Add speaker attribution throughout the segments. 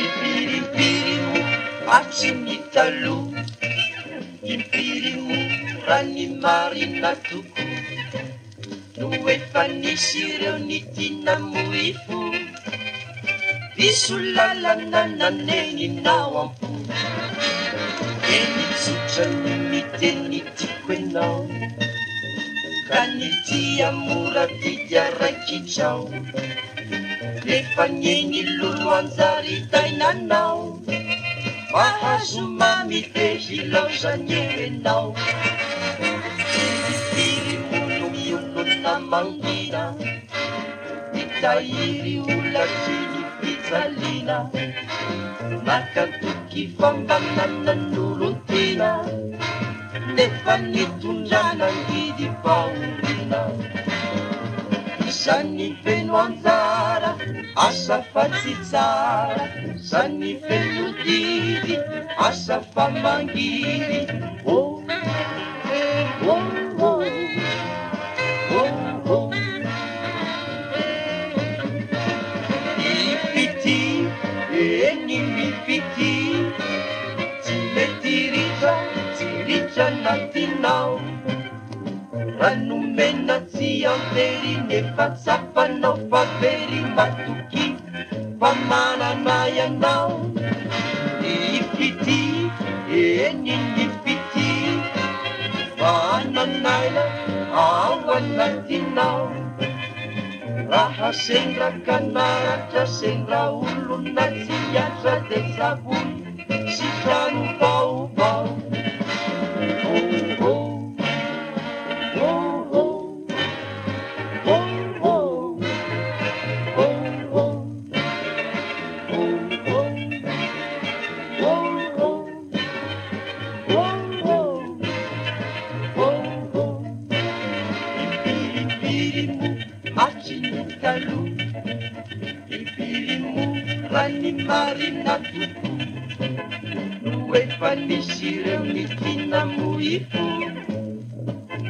Speaker 1: Impirimpiry moa hatry ny taloha, impiry moa raha ny marina tokoa, no efa nisy ireo nitia namoy fo, diso lalana nanenina ao am-po. Teny tsotra ny miteny tiako ianao, ka ny tia mora didy araikitrao. Nefa ny lolo anjaridainanao, mahazo mamy te hilaozany ianao. Firy moa no mionona mangina, mitahiry olatry ny fijaliana, maka toky fa mba nanan'olon-tiana, nefa nitondrana angidy fahoriana. Izany feno anjara, asa fa tsy tsara, izany feno didy, asa fa mangidy. Oh, oh, oh, oh, oh. Ny fitia, eny ny fitia, tsy mety ritra, tsy ritra anatinao. Raha nomena tsy antery, nefa tsapanao fa very, matoky fa manana ianao. Ny fitia, eny ny fitia, mananaina ao anatinao. Raha sendra ka naratra, sendra olona tsy miatra, dia tsaboy sy trano vaovao. Oh, oh, oh, oh, oh, oh, oh, oh, oh, oh, oh, oh, oh, oh, oh. Impirimpiry moa hatry ny taloha, impiry moa raha ny marina tokoa, no efa nisy ireo nitia namoy fo,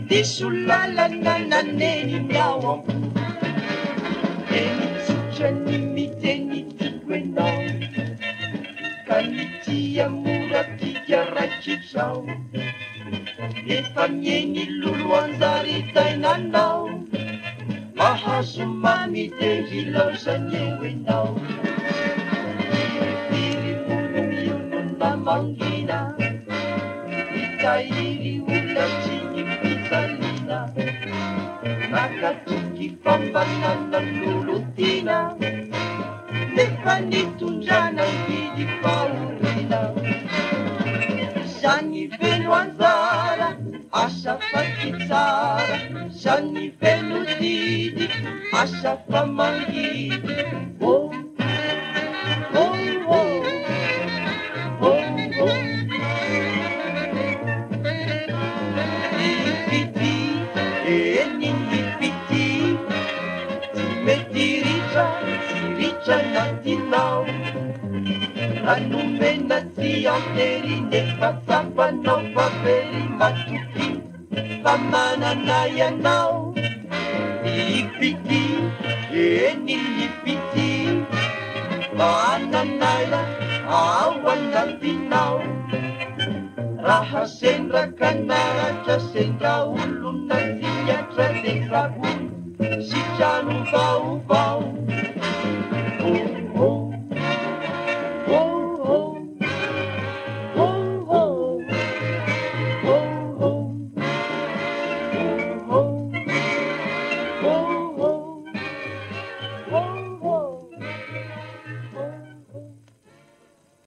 Speaker 1: diso lalana naneniny ao am-po. Teny tsotra ny miteny tiako ianao, ka ny tia mora tia raikitrao. Nefa mieny lolo anjaridainanao, mahazo mamy te hilaozany eo ianao. Firy moa no mionona mangina, mitahiry olatry ny fijaliana, maka toky fa mba nanan'olon-tiana, nefa nitondrana angidy fahoriana. Izany feno anjara, asa fa tsy tsara, izany feno didy, asa fa mangidy. Oh, oh, oh, oh, oh. Ny fitia, eny ny fitia, tsy mety ritra, tsy ritra anatinao. Raha nomena tsy antery, nefa tsapanao fa very, matoky fa manana ianao. Ny fitia, eny ny fitia, mananaina ao anatinao. Raha sendra ka naratra, sendra olona tsy miatra, dia tsaboy sy trano vaovao.